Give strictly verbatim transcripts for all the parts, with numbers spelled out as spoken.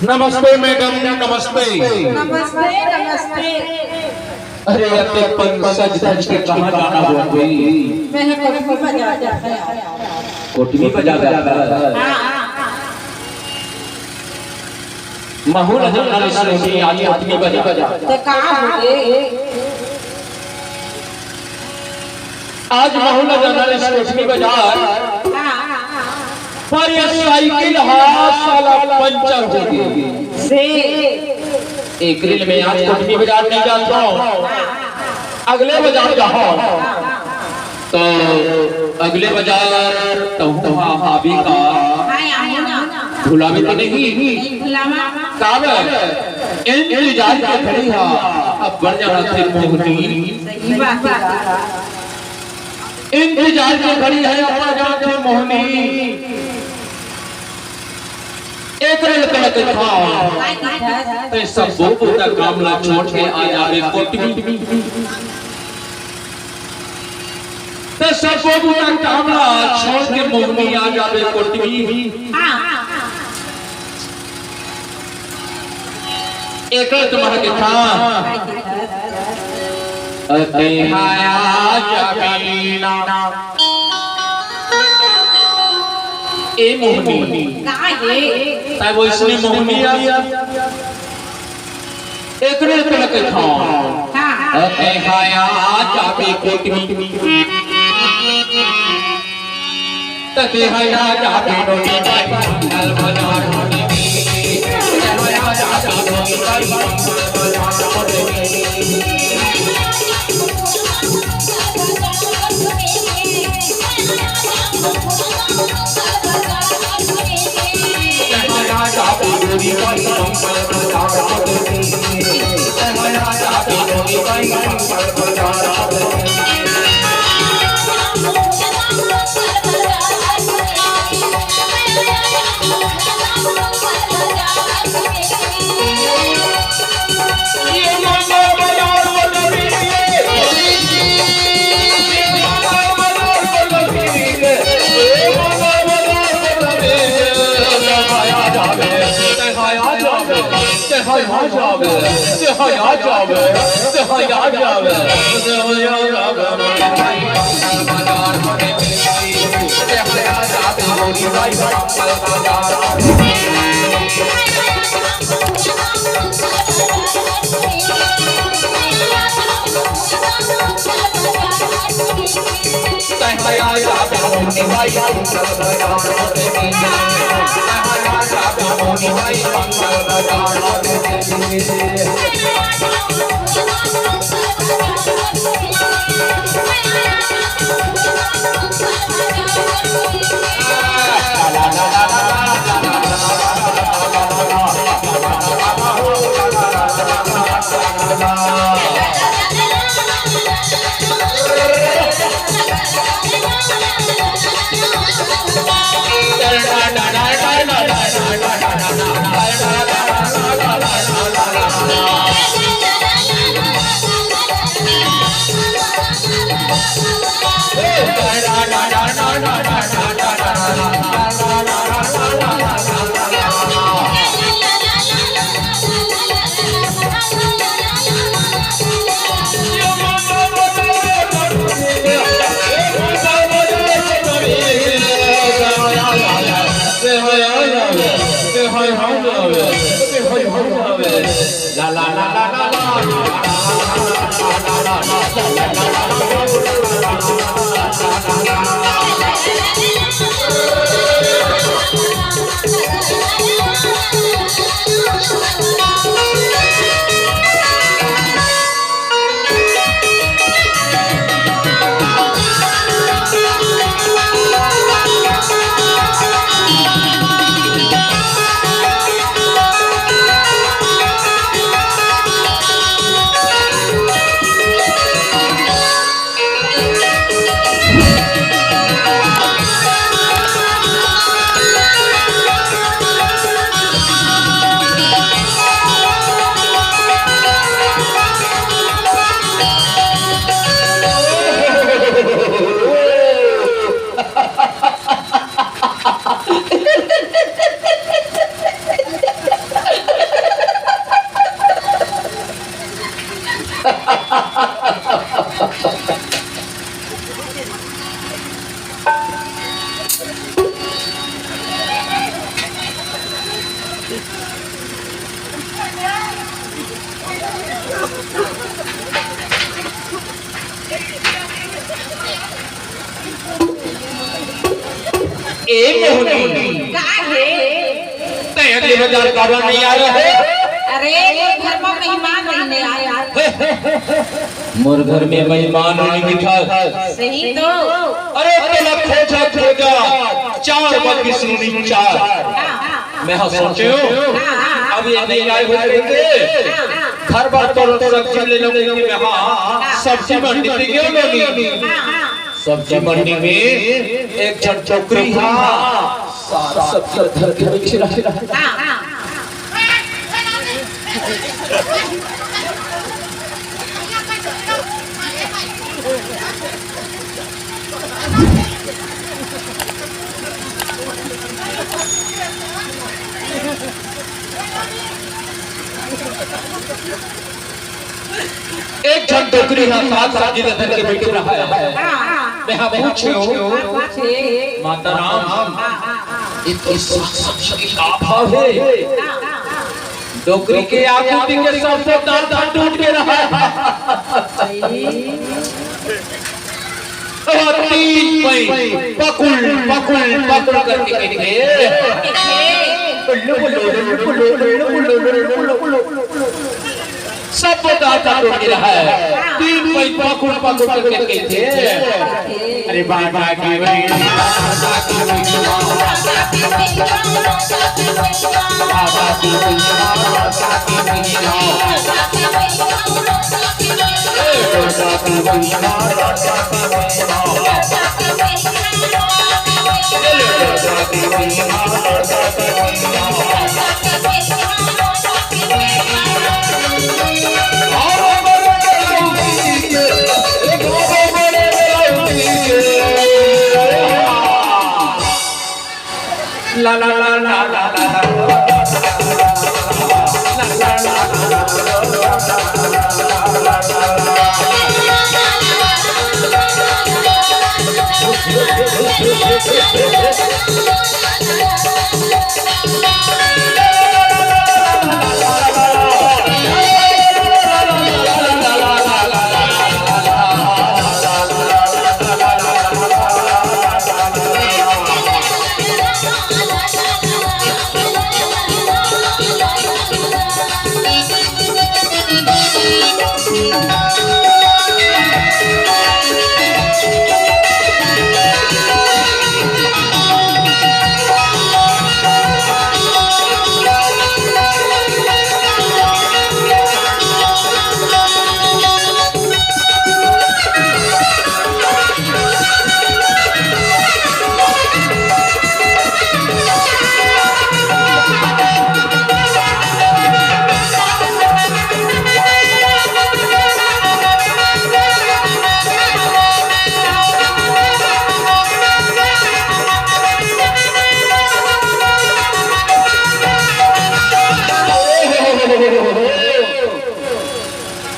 नमस्ते मैडम, नमस्ते। नमस्ते, नमस्ते। अरे, अतेक पन सज धज के कहाँ जाना होही? मैं कोठी बजार जात हँव। कोठी बजार जात हस? हाँ। महूँ ला जाना रहिस कोठी, आज कोठी बजार। त का होगे? आज महूँ ला जाना रहिस कोठी बजार, पर ये साइकिल हा साला पंचर हो गे। से एकरे ले मैं आज कोठी बजार नइ जात हँव, अगले बजार जाहूँ। त अगले बजार तहूँ हा आबे का? भुलाबे तो नहीं? काबर? इंतजार के घड़ी हा अब बन जाना थे मोहनी। सही बात हे। इंतजार के घड़ी हा, अब बन जाना थे मोहनी। एकरे ले कहिथँव, तैं सब्बो बुता काम ला छोड़ के आ जाबे कोठी। तैं सब्बो बुता काम ला छोड़ के मोहनी आ जाबे कोठी। हाँ। एकरे ले मैं कहिथँव, तैं हा आ जाबे ना। ए मोहनी। का हे? तैं वइसने मोहनी आ। एकरे ले कहिथँव। हाँ। तैं हा आ जाबे कोठी। त तैं हा आ जाबे कोठी। ए मोहनी, का हे? तैं अगले बाजार काबर नहीं आया है? अरे, मोर घर में मेहमान रहने आया। मोर घर में मेहमान नहीं दिखा। सही तो। अरे, तोला खोजा, खोजा, चार बाकी सुनी चार। हाँ, हाँ। मैं हाँ सोचे हूँ, हाँ, हाँ। अब ये नहीं आए हुए थे। हाँ, हाँ। घर बार तो सब्जी ले लो, मैं हाँ, सब्जी मंडी पे गया नहीं। हाँ, हाँ। सब्जी मंडी में एक झन डोकरी हा, साग सब्जी धर के बेच रहा। हाँ, हाँ। एक झन डोकरी हा साग सब्जी धर के बेच रहा है। मैं हा पूछे हूँ, माता राम, इतनी साग सब्जी का भाव है? डोकरी के आकृति के सबसे दांत टूट के रहा है। और तीन पई पकुल, पकुल, पकुल करके कहिथे। सब दांत टूट के रहा है। तीन पई पकुल, पकुल करके कहिथे। अरे बाबा की वही, बाबा की वही, बाबा की वही, बाबा की वही।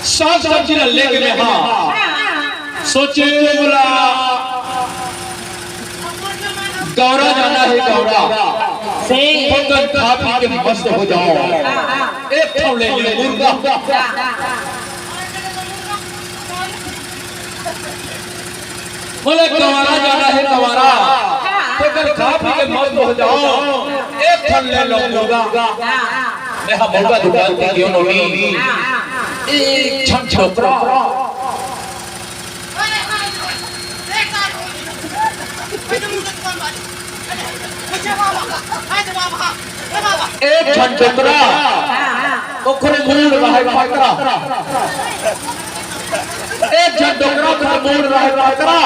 साग सब्जी ला लेके मैं हा सोचे बोला गौरा जाना है, गौरा। से। होटल खा पी के मस्त हो जाओ। हाँ, हाँ। एक ठो ले ले मुर्गा। हाँ, हाँ। बोले गौरा जाना है, गौरा। हाँ। होटल खा पी के मस्त हो जाओ। एक ठो ले लो मुर्गा। हाँ, हाँ। मैं हा मुर्गा दुकान पे क्यों नहीं? हाँ, हाँ। एक झन डोकरा। एक झन डोकरा, ओखर मूड़ रहय पतरा। एक झन डोकरा, ओखर मूड़ रहय पतरा।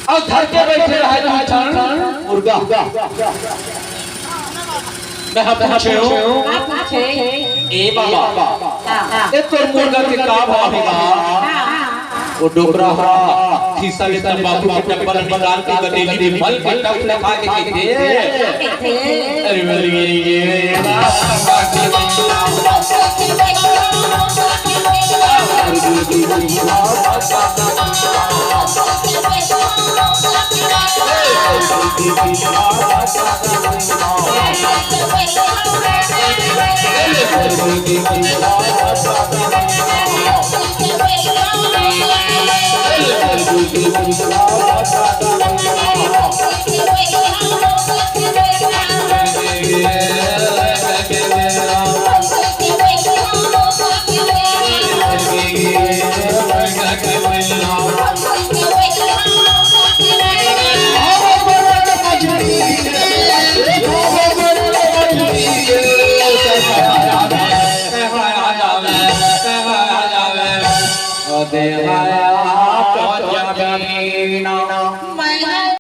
अउ धर के बइठे रहय दू झन मुर्गा। मैं हा पूछे हूँ, का पूछे? ए बाबा, हाँ, हाँ। ए तोर मुर्गा के का भाव हे बा? हाँ, हाँ। वो डोकरा हा खीसा ले तंबाकू के डब्बा ला निकाल के गदेली में मल के टप ले खा के कहिथे, अरे मर गई ये।